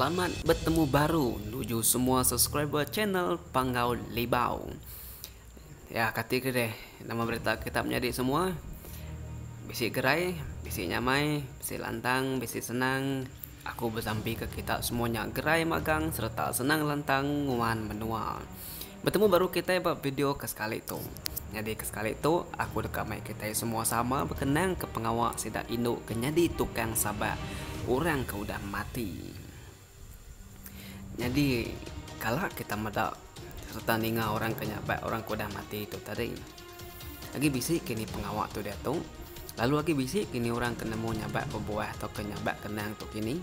Selamat betemu baru nuju semua subscriber channel Panggau Libau. Ya kati ke deh nama berita kita menyadi semua. Bisi gerai, bisi nyamai, bisi lantang, bisi senang. Aku besampi ke kita semua nya gerai magang sereta senang lantang nguan menua. Betemu baru kitai ba video ke sekali tu. Nyadi ke sekali tu aku deka mai kitai semua sama bekenang ke pengawa sida indu ke nyadi tukang sabak orang ke udah mati. Nyadi kala kita meda sereta ninga orang ke nyabak orang ke udah mati tu tadi agi bisi kini pengawa tu diatu lalu agi bisi kini orang ke nemu nyabak bebuah tauka nyabak kenang tu kini.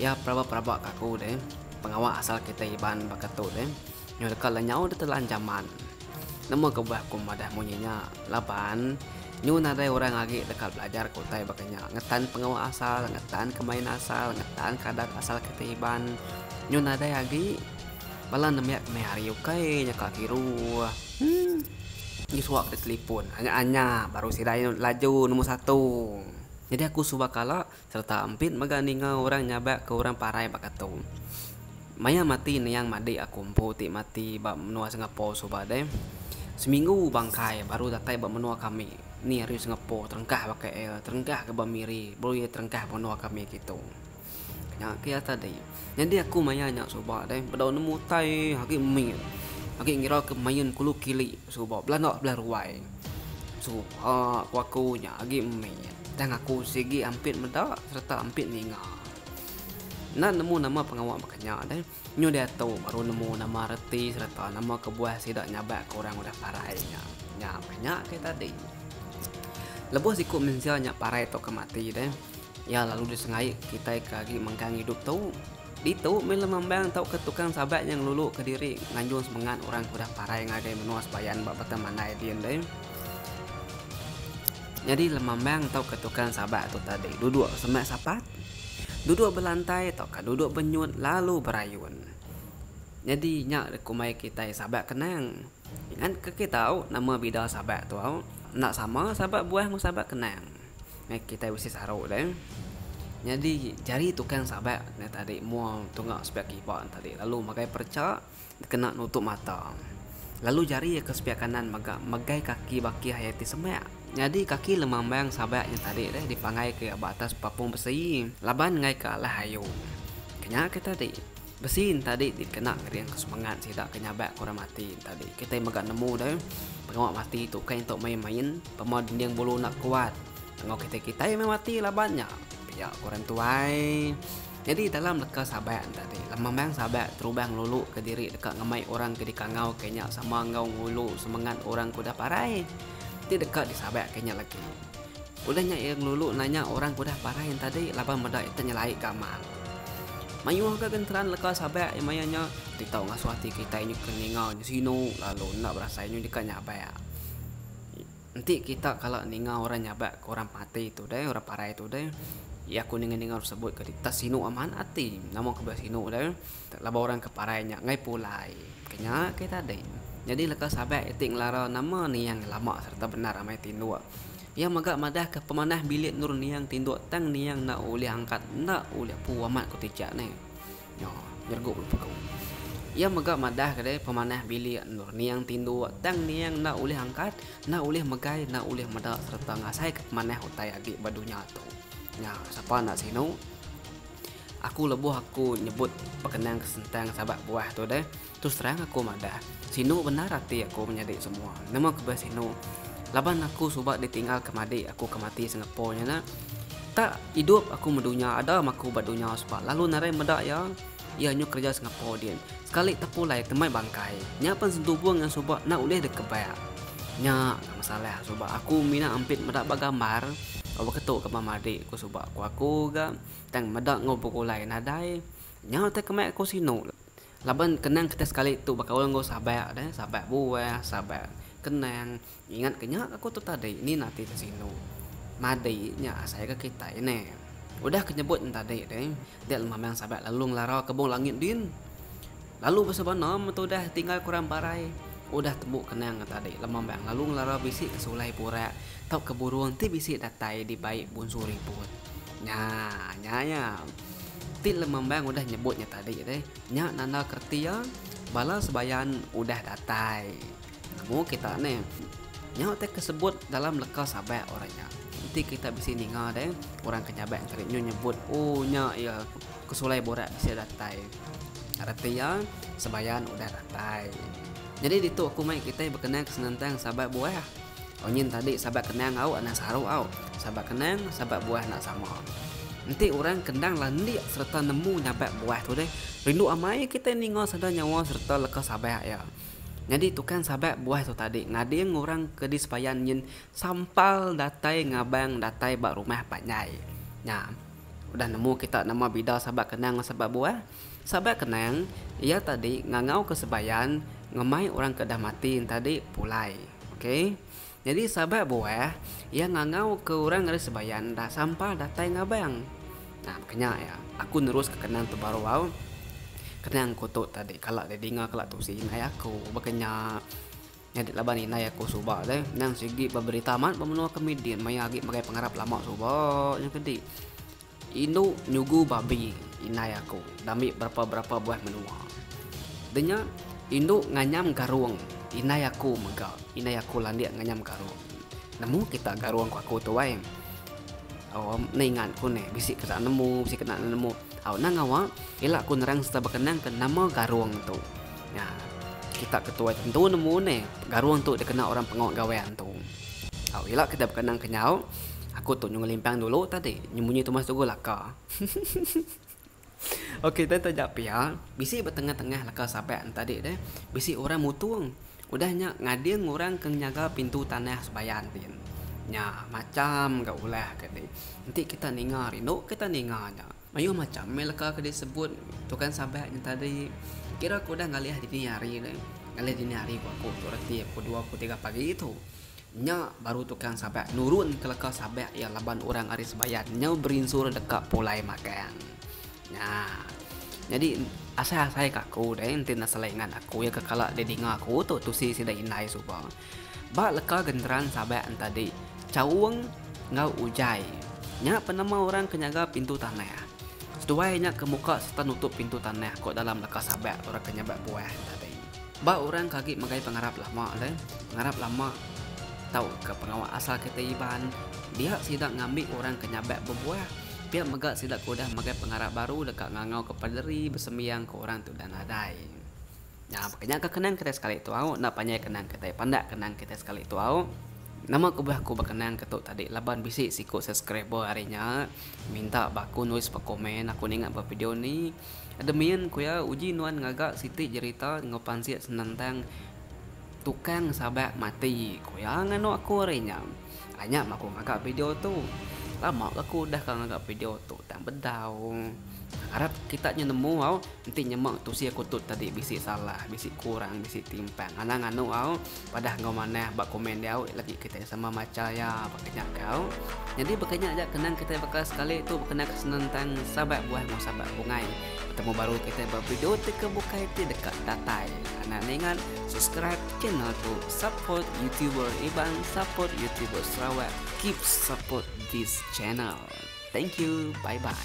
Iya peraba-peraba ka aku deh pengawa asal kitai Iban baka tu deh nyau deka lenyau ditelan jaman. Nama kebuah aku madah munyi nya laban nyu nadai orang agi deka belajar ke utai baka nya ngetan pengawa asal ngetan ke main asal ngetan ke adat asal kitai Iban nyu nadai agi bala nembiak meh hari ukai nyeka kiruh uhh ngi suak deh telefon anya-anya baru sida laju nombor satu. Nyadi aku suba kala Sereta ampit mega ninga orang nyabak ke orang parai baka tu. Maya mati niang madik aku empu ti mati ba menua Singapore suba deh. Seminggu bangkai baru datai ba menua kami. Ni ari Singapore terengkah ba KL, terengkah ke ba Miri, baru iya terengkah ba menua kami kitu. Nya ke iya tadi. Nyadi aku maya nya suba deh bedau nemu utai agi mit. Agi ngira ke main kulu kili suba belanda belah ruai. Suba ku aku nya agi mit. Tang aku sigi ampit meda sereta ampit ninga. Enda nemu nama pengawa baka nya deh. Nyu diatu baru nemu nama reti sereta nama kebuah sida nyabak ke orang udah parai nya. Nya baka nya ke tadi. Lebuh siku mensia nya parai tauka mati deh. Iya lalu disengai kitai ke agi mengkang idup tu. Ditu mih lemambang tauka tukang sabak nya ngeluluka diri nganjung semengat orang ke udah parai ngagai menua sebayan ba Batang Mandai din deh. Nyadi lemambang tauka tukang sabak tu tadi duduk semak sapat, duduk belantai tauka duduk benyut lalu berayun. Nyadi nya dikumbai kitai sabak kenang. Ingat ke kita au nama bida sabak tu au. Enda sama sabak buah enggau sabak kenang. Meh kitai bisi saru deh. Nyadi jari tukang sabak ne tadi mua tunga sepiak kiba ne tadi lalu megai perecha dikena nutup mata. Lalu jari iya ke sepiak kanan mega megai kaki bakih iya ti semak. Nyadi kaki lemambang sabak nya tadi deh dipanggai ke iya ba atas papung besi laban enggai ke alah ayu. Kenya ke tadi. Besi ne tadi dikena ngering ke semengat sida ke nyabak ke orang mati ne tadi. Kitai mega nemu deh pengawa mati tu ukai entu main-main pema dinding bulu enda kuat. Enggau kitai kitai meh mati laban nya pia ku orang tuai. Nyadi dalam leka sabak ne tadi lemambang sabak terubah ngelulu ke diri deka ngemai orang ke dikangau ke nya sama enggau ngulu semengat orang ke udah parai ti deka disabak ke nya lagi. Udah nya iya ngelulu nanya orang ke udah parai yen tadi laban meda ita nyelai gamal. Mayuh ga genteran leka sabak iya maya nya ti tau ngasuh ati kitai nyuka ninga nya sinu lalu enda berasai nyu deka nyabak. Enti kita kala ninga orang nyabak ke orang mati tu deh orang parai tu deh iya ku ninga-ninga sebut ke dita sinu amat ati. Nama ke bela sinu deh laban orang ke parai nya enggai pulai. Ke nya ke tadi. Nyadi leka sabak iti ngelara nama niang lama sereta bendar amai tinduk. Iya mega madahka pemanah bilik endur niang tinduk tang niang enda ulih angkat enda ulih pu amat ku tichak neh. Nyo nyeregu bulu pegu. Iya mega madahka deh pemanah bilik endur niang tinduk tang niang enda ulih angkat enda ulih megai enda ulih meda sereta ngasaika pemanah utai agi ba dunya tu. Nya sapa enda sinu. Aku lebuh aku nyebut bekenang ke sentang sabak buah tu deh. Terus terang aku madah, sinu bendar ati aku menyadi semua. Nama ke beh sinu? Laban aku suba ditinggal ke madik aku ke mati Singapore nya ne. Tak idup aku medunya ada maku ba dunya suba lalu narai meda iya, iya nyu kereja Singapore din. Sekali tepulai temai bangkai. Nya pen sentubung iya suba enda ulih dikebak. Nya ga masalah suba aku mina ampit meda ba gambar beketu ke ba madik ku suba ku aku ga tang meda enggau begulai nadai. Nya utai ke mai aku sinu. Laban kenang kitai sekali tu bekaul enggau sabak deh, sabak buah, sabak kenang. Ingat ke nya aku tu tadi ni ati te sinu. Madi nya asai ke kitai neh. Udah ke nyebut ne tadi deh, dia lemambang sabak lalu ngelara kebung langit din. Lalu besebana metu udah tinggal ke orang parai. Udah tembu kenang ne tadi lemambang lalu ngelara bisi ke sulai burak tauka burung ti bisi datai dibai Bunsu Ribut. Nya, nya iya. Ti lemambang udah nyebut nya tadi deh, nya nanda ke reti iya bala sebayan udah datai. Nemu kita neh. Nya utai ke sebut dalam leka sabak orang nya. Enti kita bisi ninga deh, orang ke nyabak tadi nyu nyebut oh nya iya kesulai burak bisi datai. Reti iya sebayan udah datai. Nyadi ditu aku mai kitai bekenang ke senentang sabak buah. Oh nyin tadi sabak kenang au anang saru au. Sabak kenang, sabak buah enda sama. Enti orang ke endang landik sereta nemu nyabak buah tu deh, rindu amai kitai ninga sada nyawa sereta leka sabak iya. Nyadi tukang sabak buah tu tadi ngading orang ke di sebayan nyin sampal datai ngabang datai ba rumah panjai. Nya. Udah nemu kita nama bida sabak kenang enggau sabak buah? Sabak kenang, iya tadi ngangauka sebayan ngemai orang ke dah mati entadi pulai. Ok. Nyadi sabak buah, iya ngangauka orang ari sebayan enda sampal datai ngabang. Nah, baka nya iya. Aku neruska kenang tu baru au. Kenang ku tu tadi kala didinga kala tusi indai aku baka nya. Nyadi laban indai aku suba deh endang sigi beberita amat ba menua kami din maya agi megai pengarap lama suba nya kedi. Indu nyugu babi indai aku dambi berapa-berapa buah menua. Deh nya indu nganyam garung indai aku mega. Indai aku landik nganyam garung. Nemu kita garung ku aku tu ai. Oh enda ingat ku neh bisi kena nemu bisi kena enda nemu. Au enda ngawa ila ku nerang sereta bekenang ke nama garung tu. Nya kita ke tuai tentu nemu neh garung tu dikena orang pengawa gawai antu. Au ila kita bekenang ke nyau aku tu nyau ngelimpang dulu tadi nyemunyi Thomas Tugul laka. Okey tang taja pia bisi ba tengah-tengah leka sabak ne tadi deh bisi orang mutung udah nya ngading orang ke nyaga pintu tanah sebayan din. Nya macham ga ulah ke ti. Enti kita ninga rindu kita ninga nya. Mayuh macham meh leka ke disebut tukang sabak nya tadi. Kira ke udah ngalih dini hari ne. Ngalih dini hari ku aku tu reti pukul dua pukul tiga pagi tu. Nya baru tukang sabak nurun ke leka sabak iya laban orang ari sebayan nyau berinsur deka pulai magang. Nya. Nyadi asai asai ka aku deh enti enda salah ingat aku iya ke kala didinga aku tu tusi sida indai suba. Ba leka genteran sabak entadi Chaung enggau Ujai nya penema orang ke nyaga pintu tanah. Seduai nya ke muka sereta nutup pintu tanah ko dalam leka sabak orang ke nyabak buah entadi. Ba orang ke agi megai pengarap lama deh, pengarap lama tauka pengawa asal kitai Iban, dia sida ngambi orang ke nyabak bebuah. Pia mega sida ke udah megai pengarap baru deka ngangauka paderi besembiang ke orang ti udah nadai. Nya baka nya ke kenang kitai sekali tu au, enda panjai kenang kitai, pandak kenang kitai sekali tu au. Nama kebuah aku bekenang ke tu tadi laban bisi siku subscriber ari nya minta ba aku nulis ba komen aku ninga ba video ni. Admin, ku iya, uji nuan ngaga siti jerita enggau pansik senentang tukang sabak mati, ku iya nganu aku ari nya. Ai nya meh aku ngaga video tu. Lama ga aku udah ka ngaga video tu tang bedau. Arap kita nya nemu au enti nyema tusi aku tu tadi bisi salah, bisi kurang, bisi timpang. Anang nganu au padah enggau manah ba komen diau lagi kitai sama macha iya baka nya kau. Nyadi baka nya aja kenang kitai baka sekali tu bekena ke senentang sabak buah enggau sabak bungai. Betemu baru kitai ba video ti ke bukai ti deka datai. Anang ningat subscribe channel tu support youtuber Iban support youtuber Sarawak keep support this channel. Thank you bye bye.